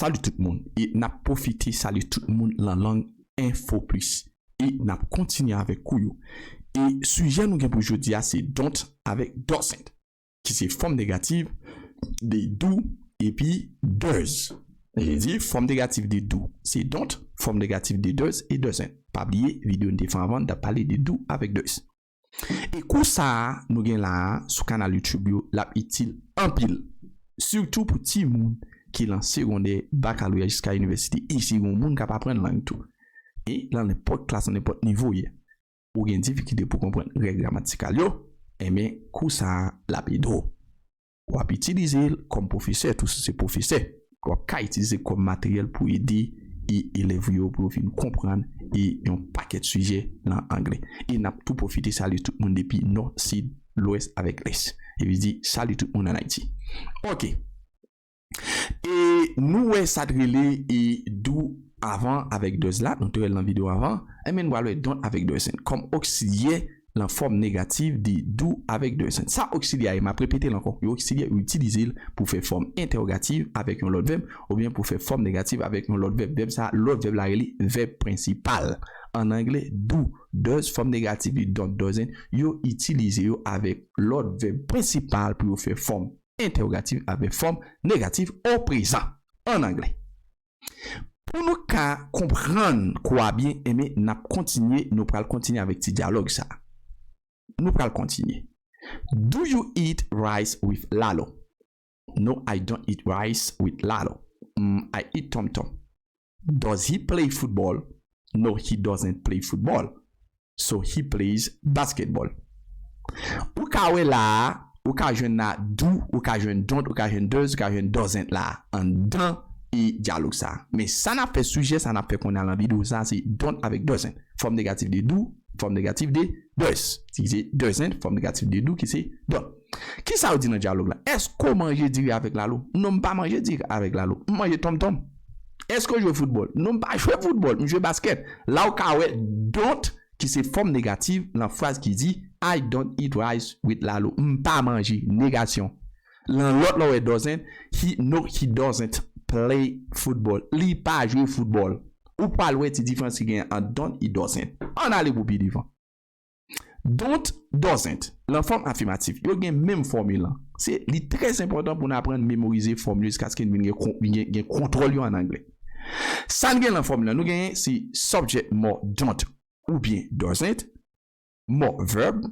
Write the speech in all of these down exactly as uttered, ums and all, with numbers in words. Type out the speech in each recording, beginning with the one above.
Salut tout moun, e n ap pwofite salye tout moun lan lang Enfo Plis. E n ap kontinye avèk kou yo. E sijè nou gen pou jodi a se don't avèk doesn't, ki se fòm negatif de do epi does. Li di fòm negatif de do se don't, fòm negatif de does e doesn't. Pa bliye videyo n te fè anvan, n t ap pale de do avèk does. E kou sa a nou gen la a sou kanal YouTube yo, l ap itil anpil. Sitou pou timoun ki lan segondè, bakaloreya jiska inivèsite, e si gen yon moun k ap aprann lang tou. E lan nenpòt klas, lan nenpòt nivo w ye, ou gen difikilte pou konprann règ gramatikal yo, enben, kou sa a, l ap ede w. W ap itilize l kòm pwofesè tou, si w se pwofesè. W ap ka itilize l kòm materyèl pou ede e elèv ou yo pou yo vin konprann e yon pakèt sijè lan anglè. E n ap tou pwofite salye tout moun depi nò, sid, lwès avèk lès. E vle di, salye tout moun ann Ayiti. Oke. E nou wè sa t rele e do avan avèk does la, nou te wè l nan videyo avan, enben nou pral wè don't avèk doesn't kòm oksilyè lan fòm negatif de do avèk doesn't. Sa oksilyè a ye, m ap repete l ankò, yo oksilyè, yo itilize l pou fè fòm entèwogatif avèk yon lòt vèb, oubyen pou fè fòm negatif avèk yon lòt vèb. Vèb sa, lòt vèb la rele vèb prensipal. An anglè, do, does, fòm negatif li don't, doesn't, yo itilize yo avèk lòt vèb prensipal pou yo fè fòm entèwogatif avèk fòm negatif oprezan an anglè. Pou nou ka konprann kou a byen, enben, n ap kontinye, nou pral kontinye avèk ti dyalòg sa a. Nou pral kontinye. Do you eat rice with lalo? No, I don't eat rice with lalo. Mm, I eat tom tom. Does he play football? No, he doesn't play football. So he plays basketball. Ou ka wè la a, ou ka jwenn la do, ou ka jwenn don't, ou ka jwenn does, ou ka jwenn doesn't la a anndan e dyalòg sa a. Men sa n ap fè, sijè sa n ap fè kounye a lan videyo sa a, se don't avèk doesn't. Fòm negatif de do, fòm negatif de does. Ki se doesn't, fòm negatif de do, ki se don't. Kisa yo di nan dyalòg la? Èske w manje diri avèk lalo? Non, m pa manje diri avèk lalo. M manje tonmtonm. Èske w jwe foutbòl? Non, m pa jwe foutbòl. M jwe baskèt. La ou ka wè don't ki se fòm negatif lan fraz ki di I don't eat rice with lalo. M pa manje. Negasyon. Lan lòt la w wè doesn't, he, no, he doesn't play football. Li pa jwe foutbòl. Ou pral wè ti diferans ki genyen ant don't e doesn't. Ann ale pou pi devan. Don't, doesn't, lan fòm afimatif, yo gen menm fòmil lan. Se, li trè enpòtan pou n aprann memorize fòmil yo jiskaske n vin gen, gen, gen kontwòl yo an anglè. Sa n gen lan fòmil lan, nou genyen se subject more don't oubyen doesn't, more verb,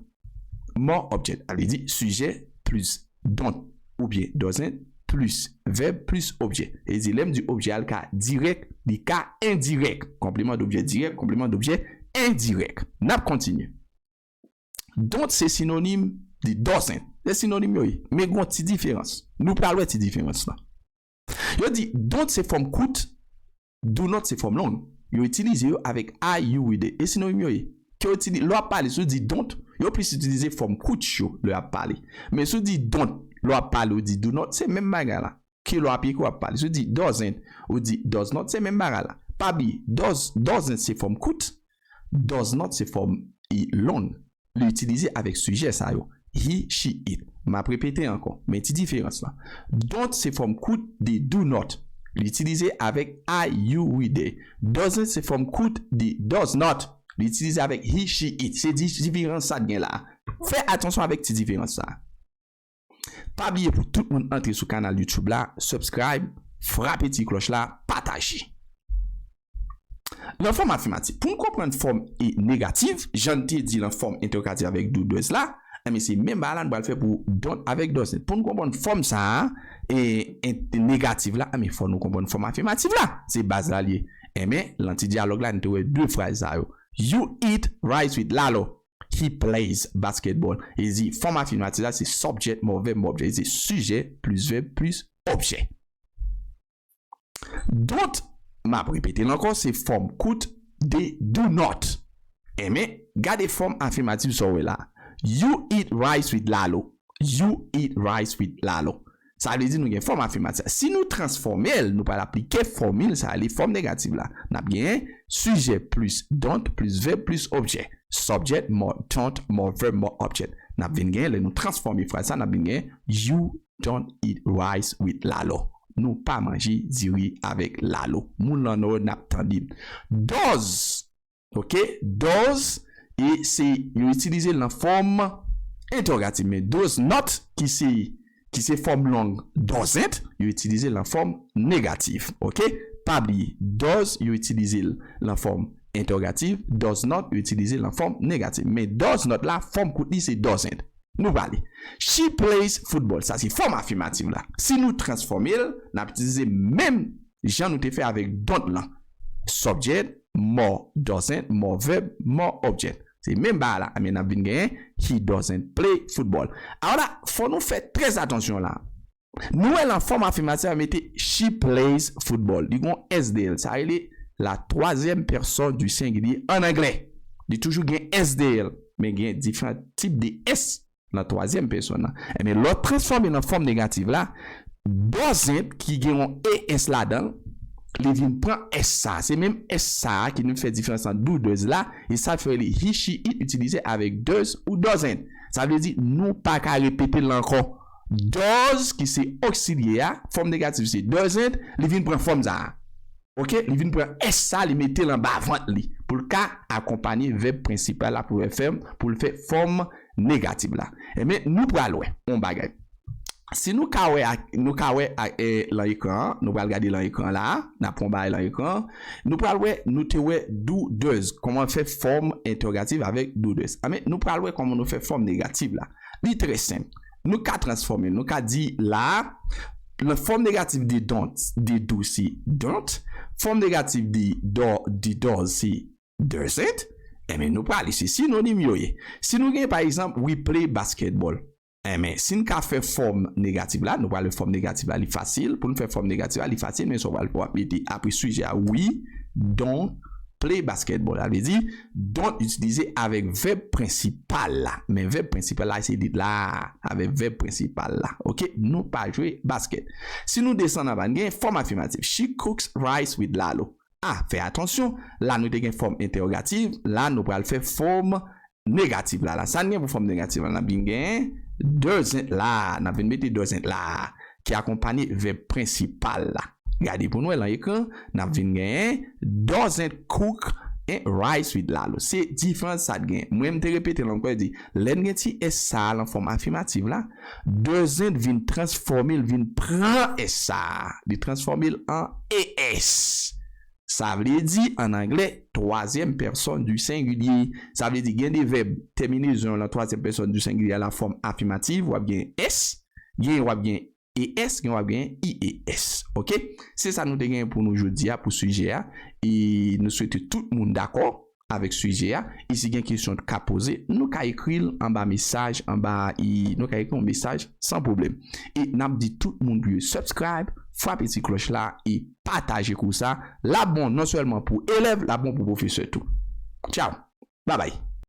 more object. Sa vle di sijè plis don't oubyen doesn't plis vèb plis objè. E di, lè m di objè a, li ka dirèk, li ka endirèk. Konpleman dobjè dirèk, konpleman dobjè endirèk. N ap kontinye. Don't se sinonim de doesn't. Se sinonim yo ye. Men gen yon ti diferans. Nou pral wè ti diferans lan. Yo di, don't se fòm kout, do not se fòm long. Yo itilize yo avèk I, you, we, they. E sinonim yo ye. Ke yo itilize, lè w ap pale, si w di don't, yo plis itilize fòm kout yo lè y ap pale. Men si w di don't, lè w ap pale, ou di do not, se menm bagay la. Ke lè w ap ekri, w ap pale. Si w di doesn't, ou di does not, se menm bagay la. Pa bliye, does, doesn't se fòm kout, does not se fòm e long. Li itilize avèk sijè sa yo. He, she, it. M ap repete ankò, men ti diferans lan. Don't se fòm kout de do not. Li itilize avèk I, you, we, they. Doesn't se fòm kout de does not. Li itilize avèk he, she, it. Se di, diferans sa t gen la. Fè atansyon avèk ti diferans sa. Pa bliye pou tout moun antre sou kanal YouTube la, subscribe, frape ti klòch la, pataje. Lan fòm afimatif, pou n konprann fòm e negatif, jan n te di lan fòm entèwogatif avèk do, does la, enben se menm bagay la n pral fè pou don't avèk doesn't. Pou n konprann fòm sa a, e, e negatif la, enben fò nou konprann fòm afimatif la. Se baz la l ye. Enben, lan ti dyalòg la, n te wè de fraz sa yo. You eat rice with lalo. He plays basketball. E di, fòm afimatif la, se subject more verb more object. E se sijè plis vèb plis objè. Don't, m ap repete l ankò, se fòm kout de do not. Enben, gade fòm afimatif sa w wè la. You eat rice with lalo. You eat rice with lalo. Sa vle di nou gen fòm afimatif. Si nou transfòme l, nou pral aplike fòmil sa, li fòm negatif la. N ap genyen sijè plis don't plis vèb plis objè. Subject more don't more verb more object. N ap vin genyen, lè nou transfòme fraz sa, n ap vin genyen, you don't eat rice with lalo. nou pa manje diri avèk lalo. Moun lan Nò, n ap tande m. Does, ok, does, e se, yo itilize l nan fòm entèwogatif, men does not, ki se, ki se fòm long doesn't, yo itilize l nan fòm negatif, ok? Pa bliye, does, yo itilize l nan fòm entèwogatif, does not, yo itilize l nan fòm negatif. Men does not la, fòm kout li se doesn't. Nou prale. She plays football. Sa se fòm afimatif la. Si nou transfòme l, n ap itilize menm jan nou te fè avèk don't lan. Subject, more doesn't, more verb, more object. Se menm bagay la. Men n ap vin genyen, he doesn't play football. Alò la, fò nou fè trè atansyon la. Nou wè lan fòm afimatif la, mete she plays football. Li gon S dèyè l. Sa rele la troisième personne du singulier an anglè. Li toujou gen S dèyè l, men gen diferan tip de S lan twazyèm pèsòn nan. Ebyen, lè w transfòme nan fòm negatif la, doesn't ki gen yon E S ladan l, li vin pran S sa. Se menm S sa ki vin fè diferans ant do, does la, e sa fè li he, she, it itilize avèk does ou doesn't. Sa vle di, nou pa ka repete l ankò. Does, ki se oksilyè a, fòm negatif se doesn't, li vin pran fòm sa a. Ok, li vin pran S sa, li mete l anba vant li pou l ka akonpanye vèb prensipal la, pou l fè, pou l fè fòm negatif la. Ebyen, nou pral wè yon bagay. Si nou ka wè, nou ka wè lan ekran an, nou pral gade lan ekran la, n ap pran yon bagay lan ekran an, nou pral wè, nou te wè do, does, kòman fè fòm entèwogatif avèk do, does. Ebyen, nou pral wè kòman nou fè fòm negatif la. Li trè senp. Nou ka transfòme, nou ka di la, lan fòm negatif de don't, de do se don't, fòm negatif de do, de does se doesn't, enben nou prale, se sinonim yo ye. Si nou gen, pa egzanp, we play basketball, enben, si n ka fè fòm negatif la, nou prale fòm negatif la, li fasil. Pou n fè fòm negatif la, li fasil, men sa w pral, w ap mete apre sijè a, we don't play basketball. Sa vle di, don't itilize avèk vèb prensipal la. Men vèb prensipal la, se li la, avèk vèb prensipal la. Ok, nou pa jwe baskèt. Si nou desann anba, n gen fòm afimatif. She cooks rice with lalo. A, fè atansyon, la nou te gen fòm entèwogatif, la nou pral fè fòm negatif la. La, sa n gen pou fòm negatif la, n ap vin gen doesn't la, n ap vin mete doesn't la, ki akonpanye vèb prensipal la. Gade pou n wè lan ekran, n ap vin genyen doesn't cook and rice with lalo. Se diferans sa t gen. Mwen, m te repete l ankò, di, lè n gen ti S sa a lan fòm afimatif la, doesn't vin transfòme l, vin pran S sa a. Li transfòme l an E S. Sa vle di, an anglè, twazyèm pèsòn di sengilye. Sa vle di, gen de vèb, tèminezon lan twazyèm pèsòn di sengilye a la fòm afimatif, w ap gen S, gen w ap gen E S, gen w ap gen I E S. Ok? Se sa nou te gen pou nou jodi a, pou sijè a. E nou swete tout moun dakò avèk sijè a. E si gen kesyon ka poze, nou ka ekri l anba mesaj, anba, e nou ka ekri yon mesaj san pwoblèm. E n ap di tout moun pou yo subscribe, frape ti klòch la e pataje kou sa. L ap bon non sèlman pou elèv, l ap bon pou pwofesè tou. Tchaw. Babay.